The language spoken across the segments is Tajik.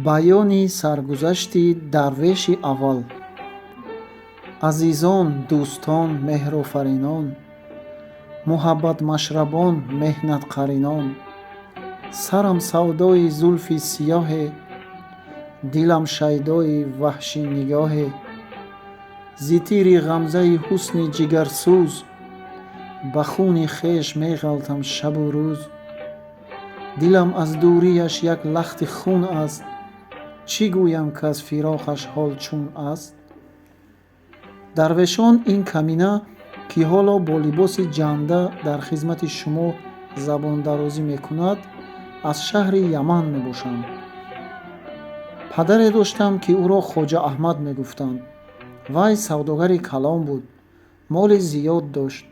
Баёни саргузашти дарвеши аввал. Азизон, дӯстон, меҳрофаринон, муҳаббатмашрабон, меҳнатқаринон, сарам савдои зулфи сиёҳе, дилам шайдои ваҳшӣ нигоҳе, зи тири ғамзаи ҳусни ҷигарсӯз ба хуни хеш меғалтам шабу рӯз. Дилам аз дурияш як лахти хун аст, чӣ гӯям, ки аз фироқаш ҳол чун аст? Дарвешон, ин камина, ки ҳоло бо либоси ҷанда дар хизмати шумо забондарозӣ мекунад, аз шаҳри Яман мебошам. Падаре доштам, ки ӯро Хоҷа Аҳмад мегуфтанд. Вай савдогари калон буд, моли зиёд дошт.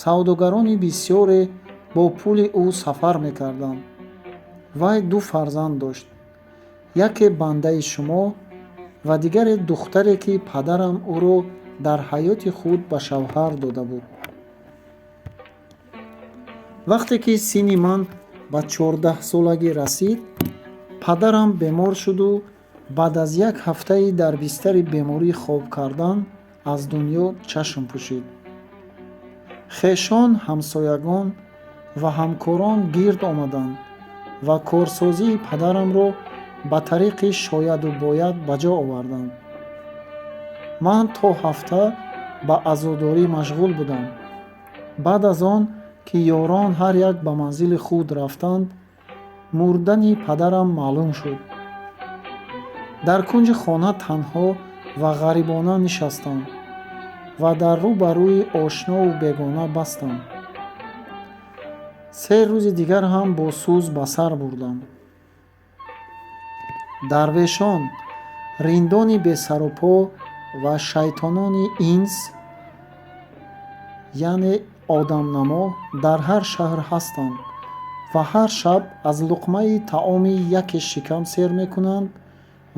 Савдогарони бисёре бо пули ӯ сафар мекарданд. Вай ду фарзанд дошт: яке бандаи шумо ва дигаре духтаре, ки падарам ӯро дар ҳаёти худ ба шавҳар дода буд. Вақте ки синни ман ба 14-солагӣ расид, падарам бемор шуду баъд аз як ҳафтаи дар бистари беморӣ хоб кардан аз дунё чашм пӯшид. Хешон, ҳамсоягон ва ҳамкорон гирд омаданд ва корсозии падарамро ба тариқи шояду бояд ба ҷо оварданд. Ман то ҳафта ба азодорӣ машғул будам. Баъд аз он ки ёрон ҳар як ба манзили худ рафтанд, мурдани падарам маълум шуд. Дар кунҷи хона танҳо ва ғарибона нишастам ва дар рӯ ба рӯи ошнову бегона бастам. 3 рӯзи дигар ҳам бо сӯз ба сар бурдам. Дарвешон, риндони бесарупо ва шайтонони инс, яъне одамнамо, дар ҳар шаҳр ҳастанд ва ҳар шаб аз луқмаи таоми яке шикам сер мекунанд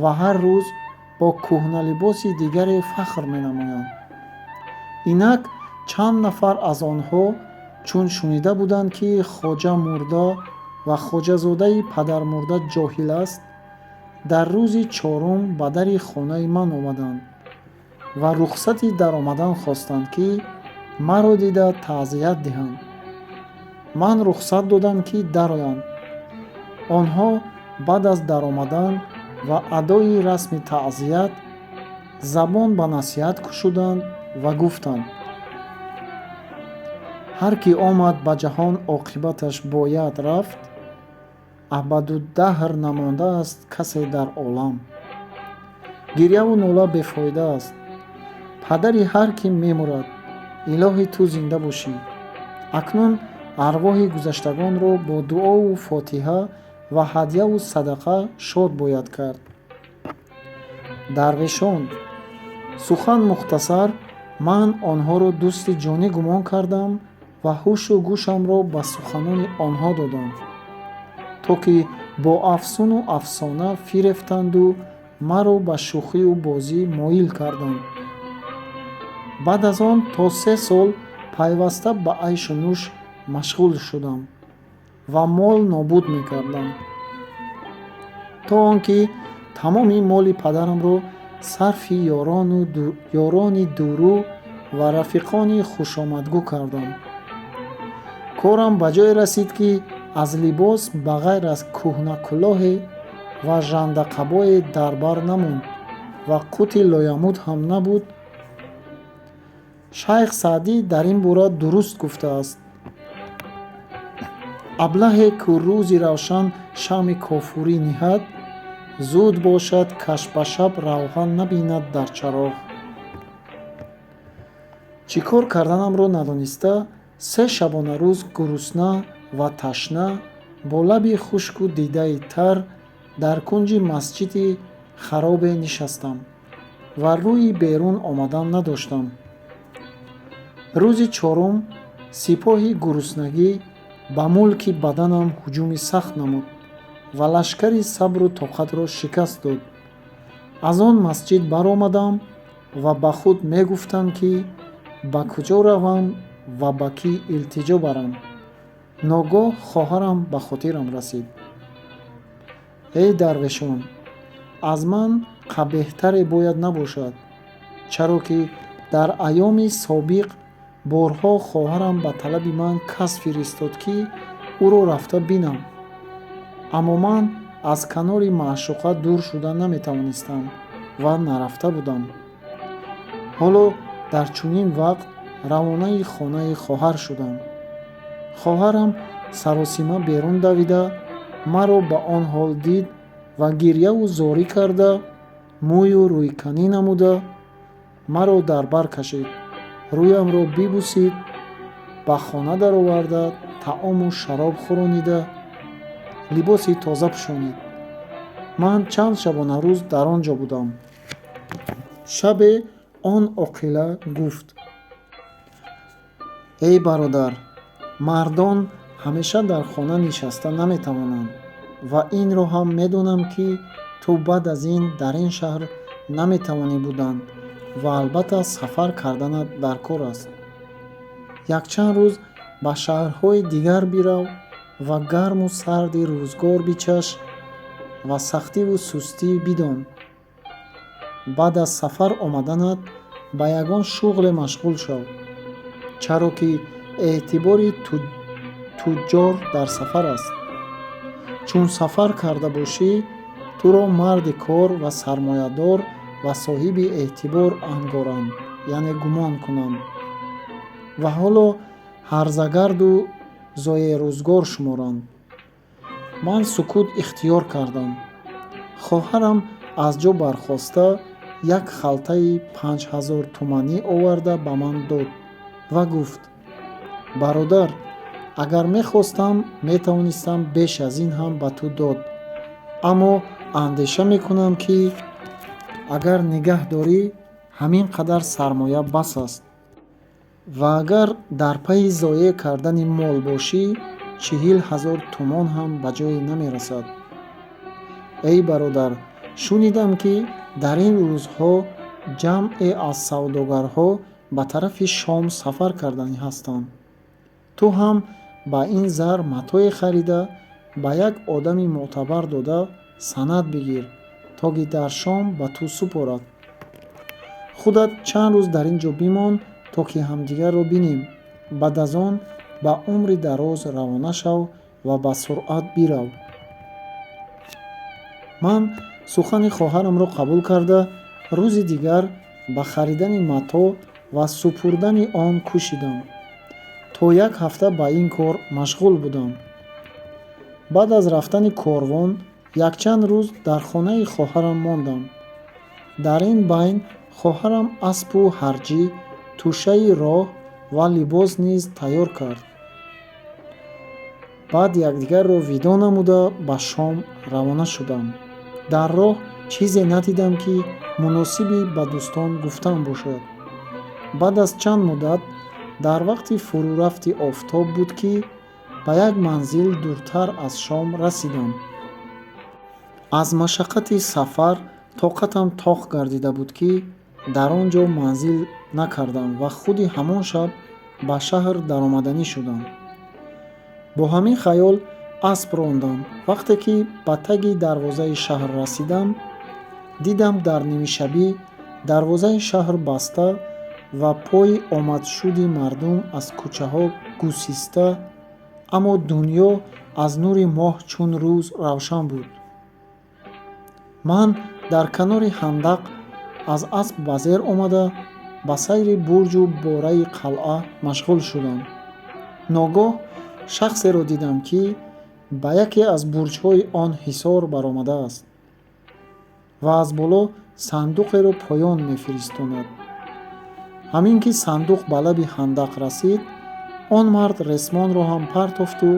ва ҳар рӯз бо кӯҳналибоси дигаре фахр менамоянд. Инак чанд нафар аз онҳо, чун шунида буданд, ки хоҷа мурда ва хоҷазодаи падармурда ҷоҳил аст, дар рӯзи чорум ба дари хонаи ман омаданд ва рухсати даромадан хостанд, ки маро дида таъзият диҳанд. Ман рухсат додам, ки дароянд. Онҳо баъд аз даромадан ва адои расми таъзият забон ба насиҳат кушоданд ва гуфтанд: «Ҳар ки омад ба ҷаҳон, оқибаташ бояд рафт. Абадуддаҳр намондааст касе дар олам. Гирьяву нола бефоида аст. Падари ҳар кӣ мемурад, илоҳӣ ту зинда бошӣ. Акнун арвоҳи гузаштагонро бо дуову фотиҳа ва ҳадяву садақа шод бояд кард». Дарвешон, сухан мухтасар, ман онҳоро дӯсти ҷонӣ гумон кардам ва ҳушу гӯшамро ба суханони онҳо додам, то ки бо афсуну афсона фирефтанду маро ба шӯхию бозӣ моил карданд. Баъд аз он то 3 сол пайваста ба айшу нӯш машғул шудам ва мол нобуд мекардам, то он ки тамоми моли падарамро сарфи ёрони дурӯ ва рафиқони хушомадгӯ кардам. Корам ба ҷое расид, ки аз либос ба ғайр аз кӯҳнакулоҳе ва жандақабое дар бар намонд ва қути лоямут ҳам набуд. Шайх Саъдӣ дар ин бора дуруст гуфтааст: «Аблаҳе, ку рӯзи равшан шамъи кофурӣ ниҳад, зуд бошад, каш ба шаб равған набинад дар чароғ». Чӣ кор карданамро надониста, 3 шабонарӯз гурусна ва ташна, бо лаби хушку дидаи тар дар кунҷи масҷиди харобе нишастам ва рӯи берун омадан надоштам. Рӯзи чорум сипоҳи гуруснагӣ ба мулки баданам ҳуҷуми сахт намуд ва лашкари сабру тоқатро шикаст дод. Аз он масҷид баромадам ва ба худ мегуфтам, ки ба куҷо равам ва ба кӣ илтиҷо барам. Ногоҳ хоҳарам ба хотирам расид. Эй дарвешон. Аз ман қабеҳтаре бояд набошад, чаро ки дар айёми собиқ борҳо хоҳарам ба талаби ман кас фиристод, ки ӯро рафта бинам, аммо ман аз канори маъшуқа дур шуда наметавонистам ва нарафта будам. Ҳоло дар чунин вақт равонаи хонаи хоҳар шудам. Хоҳарам саросима берун давида маро ба он ҳол дид ва гирьяву зорӣ карда, мӯю рӯйканӣ намуда, маро дар бар кашид, рӯямро бибусид, ба хона дароварда, таому шароб хӯронида, либоси тоза пӯшонид. Ман чанд шабонарӯз дар он ҷо будам. Шабе он оқила гуфт: «Эй бародар, мардон ҳамеша дар хона нишаста наметавонанд ва инро ҳам медонам, ки ту баъд аз ин дар ин шаҳр наметавонӣ будан ва албатта сафар карданат дар кор аст. Якчанд рӯз ба шаҳрҳои дигар бирав ва гарму сарди рӯзгор бичаш ва сахтиву сустӣ бидон. Баъд аз сафар омаданат ба ягон шуғле машғул шав, чаро ки эътибори туҷҷор дар сафар аст. Чун сафар карда бошӣ, туро марди кор ва сармоядор ва соҳиби эътибор ангоранд, яъне гумон кунанд, ва ҳоло ҳарзагарду зоеърӯзгор шуморанд». Ман сукут ихтиёр кардам. Хоҳарам аз ҷо бархоста, як халтаи 5000 туманӣ оварда ба ман дод ва гуфт: «Бародар, агар мехостам, метавонистам беш аз ин ҳам ба ту дод, аммо андеша мекунам, ки агар нигаҳ дорӣ, ҳамин қадар сармоя бас аст ва агар дар пайи зоеъ кардани мол бошӣ, 40 000 тумон ҳам ба ҷое намерасад. Эй бародар, шунидам, ки дар ин рӯзҳо ҷамъе аз савдогарҳо ба тарафи Шом сафар карданӣ ҳастанд. Ту ҳам ба ин зар матое харида, ба як одами мӯътабар дода, санад бигир, то ки дар Шом ба ту супорад. Худат чанд рӯз дар ин ҷо бимон, то ки ҳамдигарро бинем. Баъд аз он ба умри дароз равона шав ва ба суръат бирав». Ман сухани хоҳарамро қабул карда, рӯзи дигар ба харидани матоъ ва супурдани он кӯшидам. То як ҳафта ба ин кор машғул будам. Баъд аз рафтани корвон якчанд рӯз дар хонаи хоҳарам мондам. Дар ин байн хоҳарам аспу ҳарҷӣ, тӯшаи роҳ ва либос низ тайёр кард. Баъд якдигарро видоъ намуда, ба Шом равона шудам. Дар роҳ чизе надидам, ки муносиби ба дӯстон гуфтан бошад. Баъд аз чанд муддат, дар вақти фурӯрафти офтоб буд, ки ба як манзил дуртар аз Шом расидам. Аз машаққати сафар тоқатам тоқ гардида буд, ки дар он ҷо манзил накардам ва худи ҳамон шаб ба шаҳр даромаданӣ шудам. Бо ҳамин хаёл асп рондам. Вақте ки ба таги дарвозаи шаҳр расидам, дидам дар нимшабӣ дарвозаи шаҳр баста ва пои омадшуди мардум аз кӯчаҳо гусиста, аммо дунё аз нури моҳ чун рӯз равшан буд. Ман дар канори ҳандақ аз асп ба зер омада, ба сайри бурҷу бораи қалъа машғул шудам. Ногоҳ шахсеро дидам, ки ба яке аз бурҷҳои он ҳисор баромадааст ва аз боло сандуқеро поён мефиристонад. Ҳамин ки сандуқ ба лаби ҳандақ расид, он мард ресмонро ҳам партофту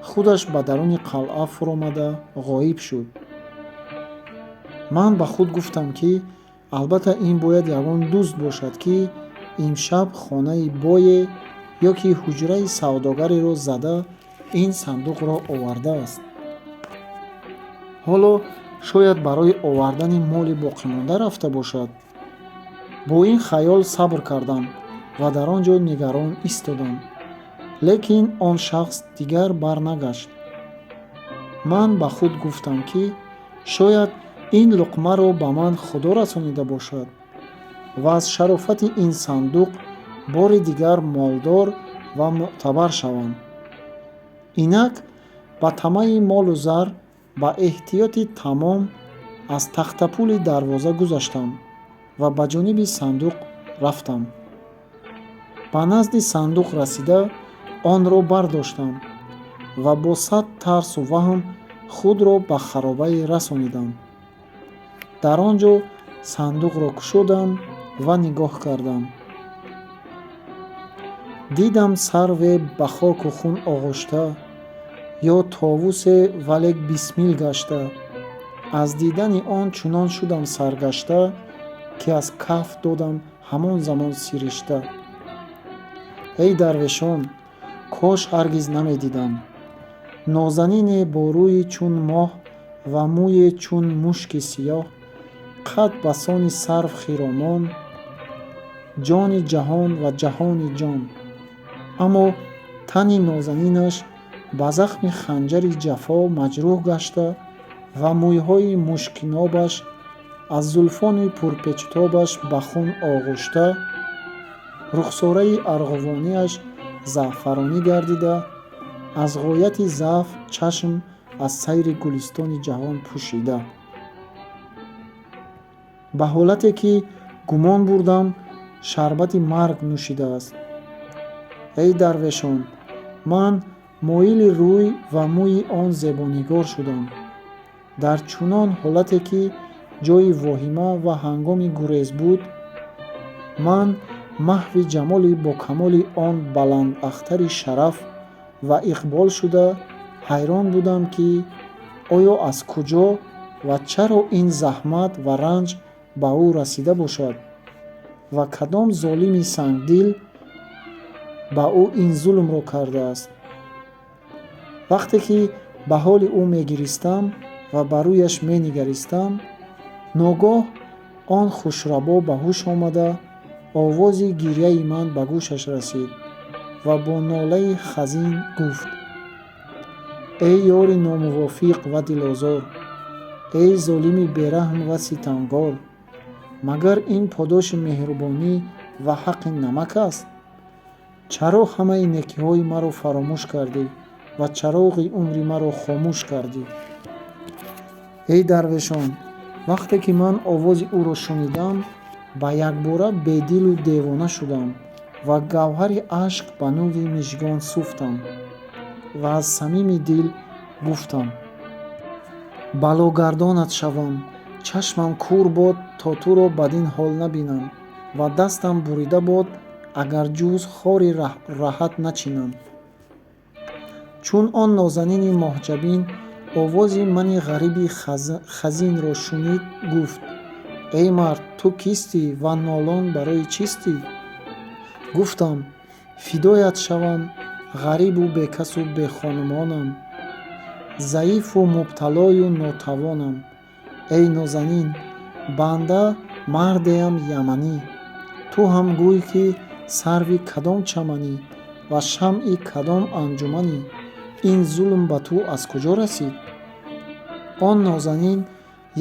худаш ба даруни қалъа фуромада ғоиб шуд. Ман ба худ гуфтам, ки албатта ин бояд ягон дузд бошад, ки имшаб хонаи бое ё ки ҳуҷраи савдогареро зада, ин сандуқро овардааст. Ҳоло шояд барои овардани моли боқимонда рафта бошад. Бо ин хаёл сабр кардам ва дар он ҷо нигарон истодам, лекин он шахс дигар барнагашт. Ман ба худ гуфтам, ки шояд Ин луқмаро ба ман Худо расонида бошад ва аз шарофати ин сандуқ бори дигар молдор ва мӯътабар шавам. Инак, ба тамаъи молу зар ба эҳтиёти тамом аз тахтапули дарвоза гузаштам ва ба ҷониби сандуқ рафтам. Ба назди сандуқ расида, онро бардоштам ва бо сад тарсу ваҳм худро ба харобае расонидам. Дар он ҷо сандуқро кушодам ва нигоҳ кардам. Дидам сарве ба хоку хун оғошта ё товусе, валек бисмил гашта. Аз дидани он чунон шудам саргашта, ки аз каф додам ҳамон замон сиришта. Эй дарвешон, кош ҳаргиз намедидам. Нозанине бо рӯи чун моҳ ва мӯе чун мушки сиёҳ, қад ба сони сарв хиромон, ҷони ҷаҳон ва ҷаҳони ҷон. Аммо тани нозанинаш ба захми ханҷари ҷафо маҷрӯҳ гашта ва мӯйҳои мушкинобаш аз зулфони пурпечутобаш ба хун оғушта, рухсораи арғувониаш заъфаронӣ гардида, аз ғояти заъф чашм аз сайри гулистони ҷаҳон пӯшида. Ба ҳолате ки гумон бурдам, шарбати марг нӯшидааст. Эй дарвешон, ман моили рӯй ва мӯи он зебонигор шудам. Дар чунон ҳолате ки ҷои воҳима ва ҳангоми гурез буд, ман маҳви ҷамоли бокамоли он баландахтари шараф ва иқбол шуда, ҳайрон будам, ки оё аз куҷо ва чаро ин заҳмат ва ранҷ ба ӯ расида бошад ва кадом золими сангдил ба ӯ ин зулмро кардааст. Вақте ки ба ҳоли ӯ мегиристам ва ба рӯяш менигаристам, ногоҳ он хушрабо ба ҳуш омада, овози гирьяи ман ба гӯшаш расид ва бо нолаи хазин гуфт: «Эй ёри номувофиқ ва дилозор, эй золими бераҳм ва ситамгор, магар ин подоши меҳрубонӣ ва ҳаққи намак аст? Чаро ҳамаи некиҳои маро фаромӯш кардӣ ва чароғи умри маро хомӯш кардӣ?» Эй дарвешон, вақте ки ман овози ӯро шунидам, ба якбора бедилу девона шудам ва гавҳари ашк ба нуги мижгон суфтам ва аз самими дил гуфтам: «Балогардонат шавам, чашмам кур бод, то туро бадин ҳол набинам, ва дастам бурида бод, агар ҷуз хори раҳат начинам». Чун он нозанини моҳҷабин овози мани ғариби хазинро шунид, гуфт: «Эй мард, ту кистӣ ва нолон барои чистӣ?» Гуфтам: «Фидоят шавам, ғарибу бекасу бехонумонам, заифу мубталою нотавонам. Эй нозанин, банда мардеам яманӣ. Ту ҳам гӯй, ки сарви кадом чаманӣ ва шамъи кадом анҷуманӣ? Ин зулм ба ту аз куҷо расид?» Он нозанин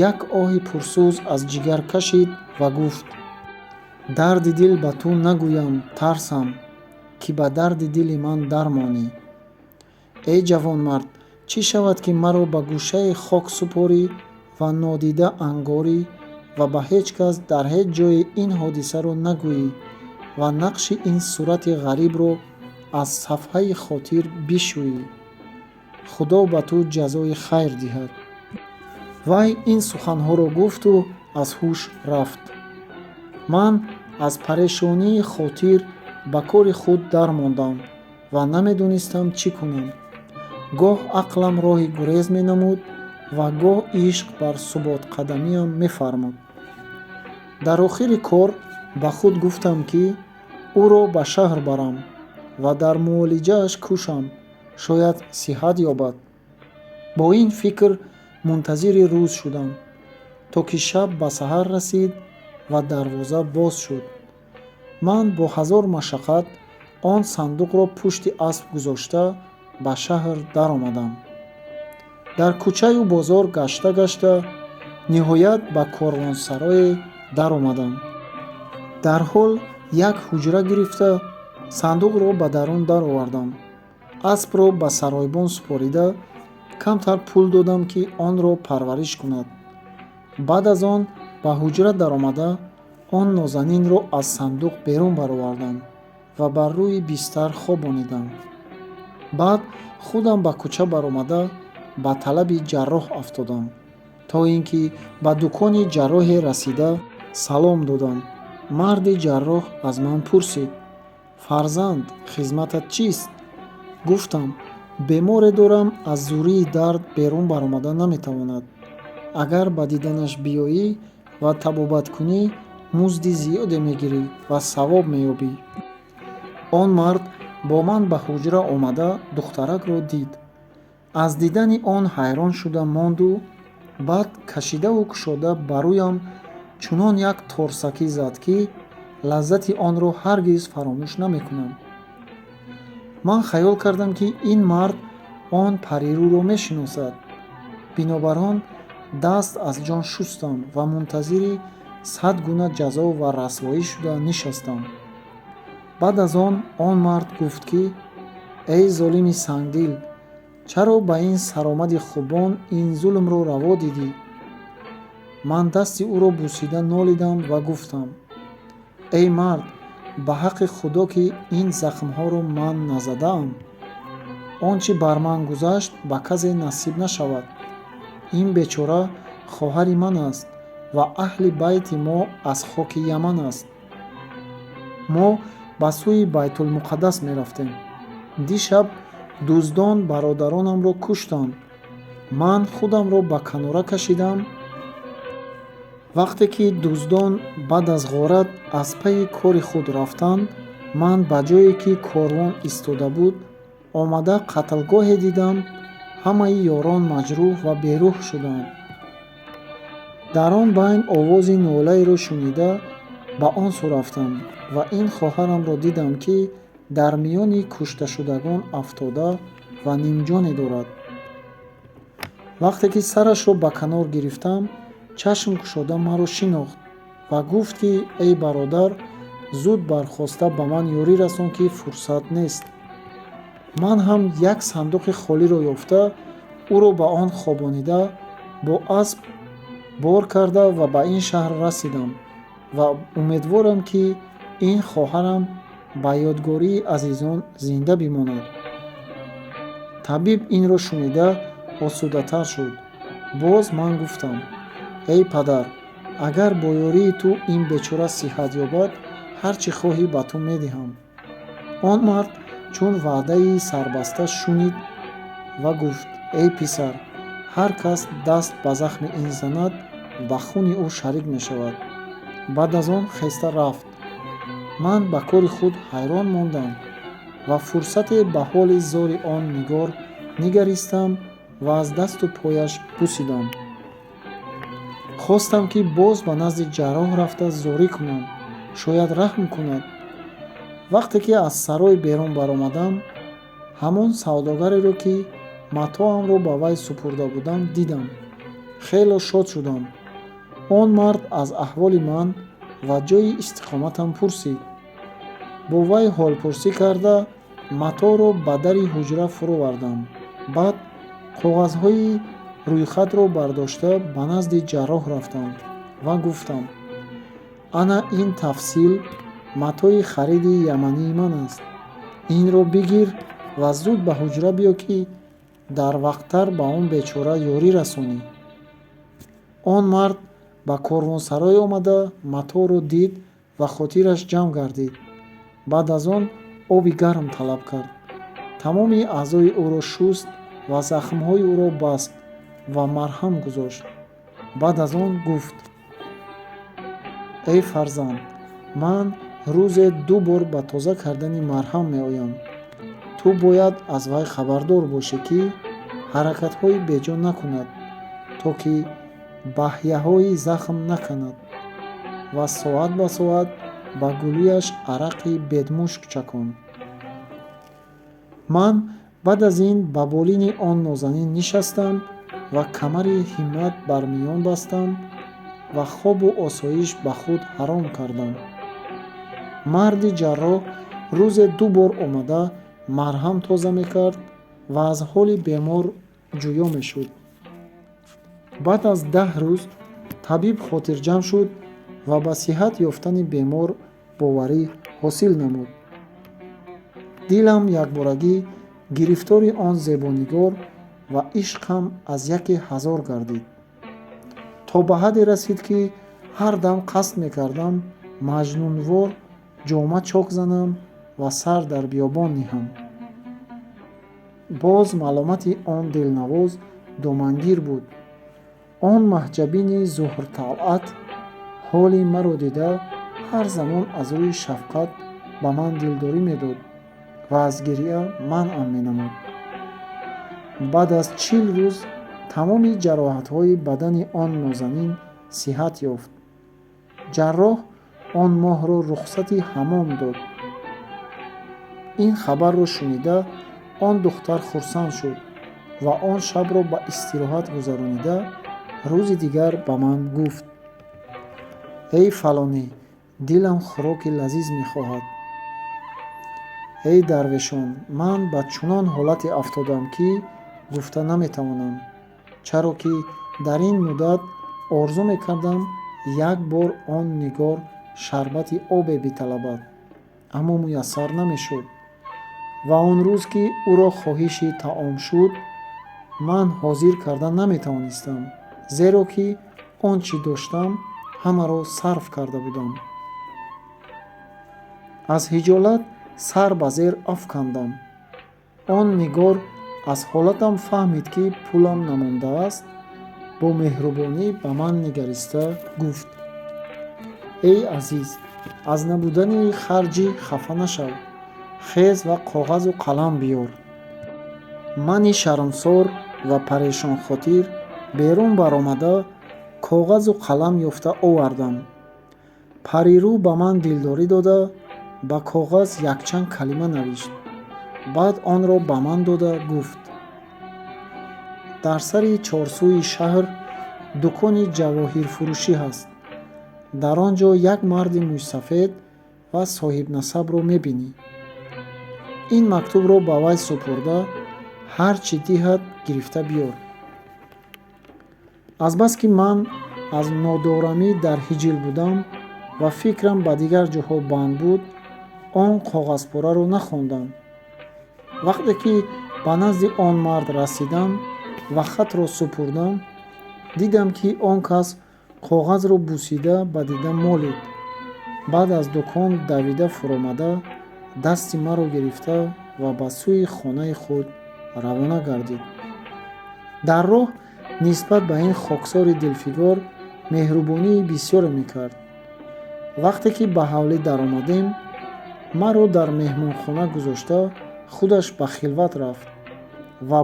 як оҳи пурсӯз аз ҷигар кашид ва гуфт: «Дарди дил ба ту нагӯям, тарсам, ки ба дарди дили ман дармонӣ. Эй ҷавонмард, чӣ шавад, ки маро ба гӯшаи хок супорӣ ва нодида ангорӣ ва ба ҳеҷ кас дар ҳеҷ ҷое ин ҳодисаро нагӯӣ ва нақши ин сурати ғарибро аз сафҳаи хотир бишӯӣ? Худо ба ту ҷазои хайр диҳад». Вай ин суханҳоро гуфту аз ҳуш рафт. Ман аз парешонии хотир ба кори худ дармондам ва намедонистам чӣ кунам. Гоҳ ақлам роҳи гурез менамуд ва гоҳ ишқ бар суботқадамиам мефармуд. Дар охири кор ба худ гуфтам, ки ӯро ба шаҳр барам ва дар муолиҷааш кӯшам, шояд сиҳат ёбад. Бо ин фикр мунтазири рӯз шудам, то ки шаб ба саҳар расид ва дарвоза боз шуд. Ман бо ҳазор машаққат он сандуқро пушти асп гузошта, ба шаҳр даромадам. Дар кӯчаю бозор гашта гашта Ниҳоят ба корвонсарое даромадам. Дарҳол як ҳуҷра гирифта, сандуқро ба дарун даровардам. Аспро ба саройбон супорида, камтар пул додам, ки онро парвариш кунад. Баъд аз он ба ҳуҷра даромада, он нозанинро аз сандуқ берун баровардам ва бар рӯи бистар хобонидам. Баъд худам ба кӯча баромада, ба талаби ҷарроҳ афтодам, то ин ки ба дукони ҷарроҳе расида, салом додам. Марди ҷарроҳ аз ман пурсид: «Фарзанд, хизматат чист?» Гуфтам: «Беморе дорам, аз зӯрии дард берун баромада наметавонад. Агар ба диданаш биёӣ ва табобат кунӣ, музди зиёде мегирӣ ва савоб меёбӣ». Он мард бо ман ба ҳуҷра омада, духтаракро дид. Аз дидани он ҳайрон шуда монду, баъд кашидаву кушода ба рӯям чунон як торсакӣ зад, ки лаззати онро ҳаргиз фаромӯш намекунам. Ман хаёл кардам, ки ин мард он парирӯро мешиносад. Бинобар он даст аз ҷон шустам ва мунтазири 100 гуна ҷазо ва расвоӣ шуда нишастам. Баъд аз он он мард гуфт, ки эй золими сангдил, чаро ба ин саромади хубон ин зулмро раво дидӣ? Ман дасти ӯро бусида нолидам ва гуфтам: «Эй мард, ба ҳаққи Худо, ки ин захмҳоро ман назадаам. Он чӣ бар ман гузашт, ба касе насиб нашавад. Ин бечора хоҳари ман аст ва аҳли байти мо аз хоки Яман аст. Мо ба сӯи Байтулмуқаддас мерафтем. Дишаб дуздон бародаронамро куштанд. Ман худамро ба канора кашидам. Вақте ки дуздон баъд аз ғорат аз пайи кори худ рафтанд, ман ба ҷое, ки корвон истода буд, омада, қатлгоҳе дидам. Ҳамаи ёрон маҷрӯҳ ва берӯҳ шуданд. Дар он байн овози нолаеро шунида, ба он сӯ рафтам ва ин хоҳарамро дидам, ки дар миёни кушташудагон афтода ва нимҷоне дорад. Вақте ки сарашро ба канор гирифтам, чашм кушода маро шинохт ва гуфт, ки эй бародар, зуд бархоста ба ман ёрӣ расон, ки фурсат нест. Ман ҳам як сандуқи холиро ёфта, ӯро ба он хобонида, бо асп бор карда ва ба ин шаҳр расидам ва умедворам, ки ин хоҳарам ба ёдгории азизон зинда бимонад». Табиб инро шунида осудатар шуд. Боз ман гуфтам: «Эй падар, агар бо ёрии ту ин бечора сиҳат ёбад, ҳар чӣ хоҳӣ, ба ту медиҳам». Он мард чун ваъдаи сарбаста шунид ва гуфт: «Эй писар, ҳар кас даст ба захми ин занад, ба хуни ӯ шарик мешавад». Баъд аз он хеста рафт. Ман ба кори худ ҳайрон мондам ва фурсате ба ҳоли зори он нигор нигаристам ва аз дасту пояш бусидам. Хостам, ки боз ба назди ҷарроҳ рафта зорӣ кунам, шояд раҳм кунад. Вақте ки аз сарой берун баромадам, ҳамон савдогареро, ки матоамро ба вай супурда будам, дидам. Хело шод шудам. Он мард аз аҳволи ман ва ҷойи истиқоматам пурсид. Бо вай ҳолпурсӣ карда, маторо ба дари ҳуҷра фуровардам. Баъд коғазҳои рӯйхатро бардошта, ба назди ҷарроҳ рафтам ва гуфтам: «Ана ин тафсил матои хариди ямании ман аст. Инро бигир ва зуд ба ҳуҷра биё, ки дар вақттар ба он бечора ёрӣ расонӣ». Он мард ба корвонсарой омада, маторо дид ва хотираш ҷамъ гардид. Баъд аз он оби гарм талаб кард, тамоми аъзои ӯро шуст ва захмҳои ӯро баст ва марҳам гузошт. Баъд аз он гуфт: «Эй фарзанд, ман рӯзе ду бор ба тоза кардани марҳам меоям. Ту бояд аз вай хабардор бошӣ, ки ҳаракатҳои беҷо накунад, то ки баҳяҳои захм наканад, ва соат ба соат ба гулӯяш арақи бедмушк чакон». Ман баъд аз ин ба болини он нозанин нишастам. ва камари ҳиммат бар миён бастам ва хобу осоиш ба худ ҳаром кардам. Марди ҷарроҳ рӯзе 2 бор омада марҳам тоза мекард ва аз ҳоли бемор ҷӯё мешуд. Баъд аз 10 рӯз табиб хотирҷамъ шуд ва ба сиҳат ёфтани бемор боварӣ ҳосил намуд. Дилам якборагӣ гирифтори он зебонигор ва ишқам аз яке ҳазор гардид. То ба ҳадде расид, ки ҳар дам қасд мекардам маҷнунвор ҷома чок занам ва сар дар биёбон ниҳам. Боз маломати он дилнавоз домангир буд. Он маҳҷабини зуҳрталъат ҳоли маро дида ҳар замон аз рӯи шафқат ба ман дилдорӣ медод ва аз гиря манъам менамуд. Баъд аз 40 рӯз тамоми ҷароҳатҳои бадани он нозанин сиҳат ёфт. Ҷарроҳ он моҳро рухсати ҳамом дод. Ин хабарро шунида он духтар хурсанд шуд ва он шабро ба истироҳат гузаронида рӯзи дигар ба ман гуфт: «Эй фалонӣ, дилам хӯроки лазиз мехоҳад. Эй дарвешон, ман ба чунон ҳолате афтодам, ки гуфта наметавонам, чаро ки дар ин муддат орзу мекардам як бор он нигор шарбати обе биталабад, аммо муяссар намешуд. Ва он рӯз, ки ӯро хоҳиши таом шуд, ман ҳозир карда наметавонистам, зеро ки он чӣ доштам ҳамаро сарф карда будам. Аз ҳиҷолат сар ба зер афкандам. Он нигор аз ҳолатам фаҳмид, ки пулам намондааст, бо меҳрубонӣ ба ман нигариста гуфт: «Эй азиз, аз набудани харҷӣ хафа нашав, хез ва коғазу қалам биёр». Мани шармсор ва парешонхотир берун баромада коғазу қалам ёфта овардам. Парирӯ ба ман дилдорӣ дода ба коғаз якчанд калима навишт. Баъд онро ба ман дода гуфт: «Дар сари чорсӯи шаҳр дукони ҷавоҳирфурӯшӣ ҳаст. Дар он ҷо як марди мӯйсафед ва соҳибнасабро мебинӣ. Ин мактубро ба вай супурда, ҳар чӣ диҳад гирифта биёр». Азбаски ман аз нодорамӣ дар ҳиҷил будам ва фикрам ба дигар ҷоҳо банд буд, он коғазпораро нахондам. Вақте ки ба назди он мард расидам ва хатро супурдам, дидам, ки он кас коғазро бусида ба дида молид. Баъд аз дукон давида фуромада, дасти маро гирифта ва ба сӯи хонаи худ равона гардид. Дар роҳ нисбат ба ин хоксори дилфигор меҳрубонии бисёре мекард. Вақте ки ба ҳавлӣ даромадем, маро дар меҳмонхона гузошта худаш ба хилват рафт ва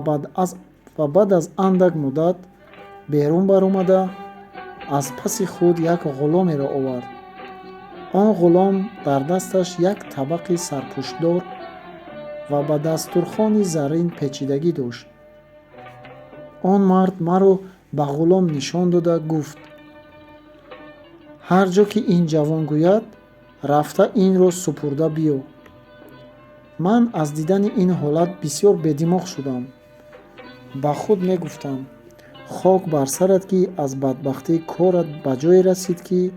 баъд аз андак муддат берун баромада аз паси худ як ғуломеро овард. Он ғулом дар дасташ як табақи сарпӯшдор ва ба дастурхони заррин печидагӣ дошт. Он мард маро ба ғулом нишон дода гуфт: «Ҳар ҷо ки ин ҷавон гӯяд, рафта инро супурда биё». Ман аз дидани ин ҳолат бисёр бедимоғ шудам. Ба худ мегуфтам: хок бар сарат, ки аз бадбахтӣ корат ба ҷое расид, ки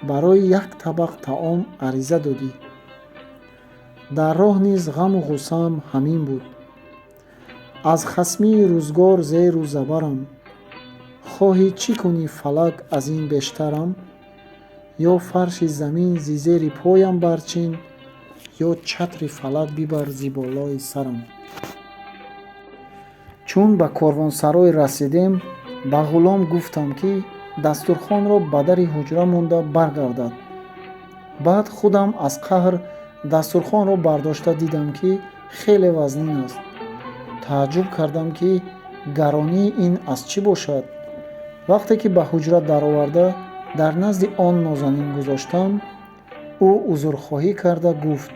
барои як табақ таом ариза додӣ. Дар роҳ низ ғаму ғуссаам ҳамин буд. Аз хасмии рӯзгор зеру забарам, хоҳӣ чӣ кунӣ фалак аз ин бештарам? Ё фарши замин зи зери поям барчин, ё чатри фалак бибар зи болои сарам. Чун ба корвонсарой расидем, ба ғулом гуфтам, ки дастурхонро ба дари ҳуҷра монда баргардад. Баъд худам аз қаҳр дастурхонро бардошта дидам, ки хеле вазнин аст. Тааҷҷуб кардам, ки гаронии ин аз чӣ бошад. Вақте ки ба ҳуҷра дароварда дар назди он нозанин гузоштам, ӯ узрхоҳӣ карда гуфт: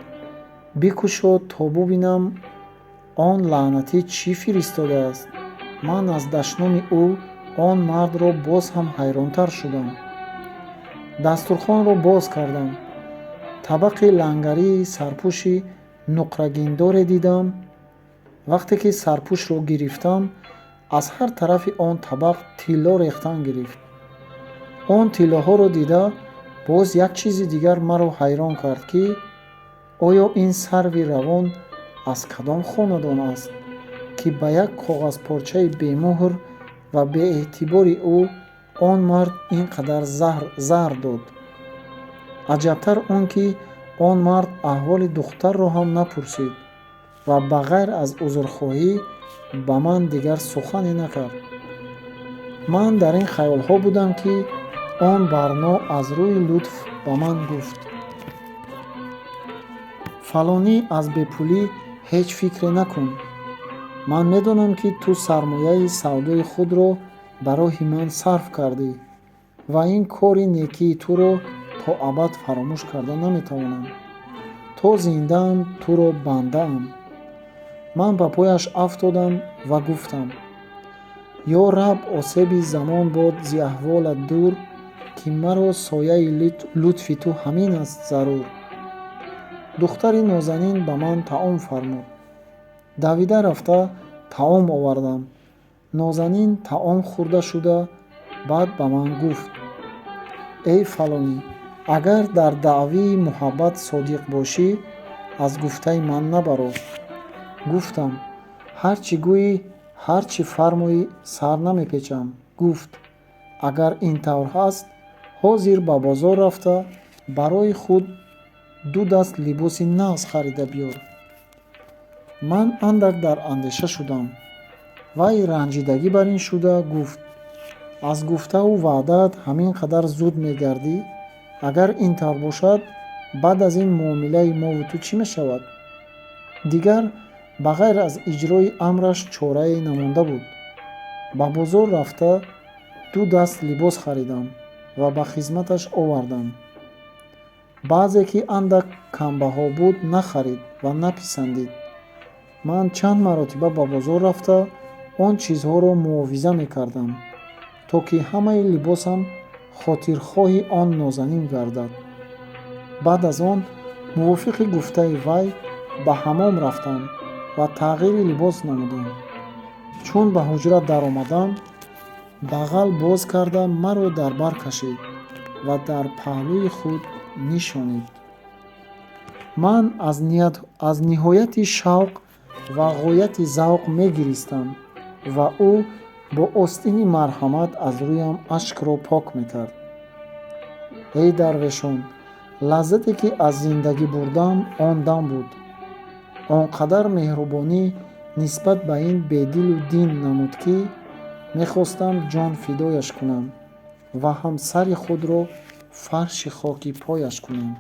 «Бикушо то бубинам он лаънатӣ чӣ фиристодааст. Ман аз дашноми ӯ он мардро боз ҳам ҳайронтар шудам. Дастурхонро боз кардам. Табақи лангарии сарпӯши нуқрагиндоре дидам. Вақте ки сарпӯшро гирифтам, аз ҳар тарафи он табақ тилло рехтан гирифт. Он тиллоҳоро дида, боз як чизи дигар маро ҳайрон кард, ки оё ин сарви равон аз кадом хонадон аст, ки ба як коғазпорчаи бемуҳр ва беэътибори ӯ он мард ин қадар зарр дод. Аҷабтар он ки он мард аҳволи духтарро ҳам напурсид ва ба ғайр аз узрхоҳӣ ба ман дигар сухане накард. Ман дар ин хаёлҳо будам, ки он барно аз рӯи лутф ба ман гуфт: «Фалонӣ, аз бепулӣ ҳеҷ фикре накун. Ман медонам, ки ту сармояи савдои худро ба роҳи ман сарф кардӣ ва ин кори некии туро то абад фаромӯш карда наметавонам. То зиндаам, туро бандаам». Ман ба пояш афтодам ва гуфтам: «Ё раб, осеби замон бод зи аҳволат дур, ки маро сояи лутфи ту ҳамин аст зарур». Духтари нозанин ба ман таом фармуд. Давида рафта таом овардам. Нозанин таом хӯрда шуда, баъд ба ман гуфт: «Эй фалонӣ, агар дар даъвии муҳаббат содиқ бошӣ, аз гуфтаи ман набаро». Гуфтам: «Ҳар чӣ гӯӣ, ҳар чӣ фармоӣ, сар намепечам». Гуфт: «Агар ин тавр аст, ҳозир ба бозор рафта, барои худ ду даст либоси нағз харида биёр». Ман андак дар андеша шудам. Вай ранҷидагӣ бар ин шуда гуфт: «Аз гуфтаву ваъдаат ҳамин қадар зуд мегардӣ? Агар ин тавр бошад, баъд аз ин муомилаи мову ту чӣ мешавад?» Дигар ба ғайр аз иҷрои амраш чорае намонда буд. Ба бозор рафта, ду даст либос харидам ва ба хизматаш овардам. Баъзе ки андак камбаҳо буд, нахарид ва написандид. Ман чанд маротиба ба бозор рафта, он чизҳоро муовиза мекардам, то ки ҳамаи либосам хотирхоҳи он нозанин гардад. Баъд аз он мувофиқи гуфтаи вай ба ҳаммом рафтам ва тағйири либос намудам. Чун ба ҳуҷра даромадам, бағал боз карда маро дар бар кашид ва дар паҳлӯи худ нишонид. Ман аз ниҳояти шавқ ва ғояти завқ мегиристам ва ӯ бо остини марҳамат аз рӯям ашкро пок мекард. Эй дарвешон, лаззате ки аз зиндагӣ бурдам, он дам буд. Он қадар меҳрубонӣ нисбат ба ин бедилу дин намуд, ки мехостам ҷон фидояш кунам ва ҳам сари худро фарши хоки пояш кунам.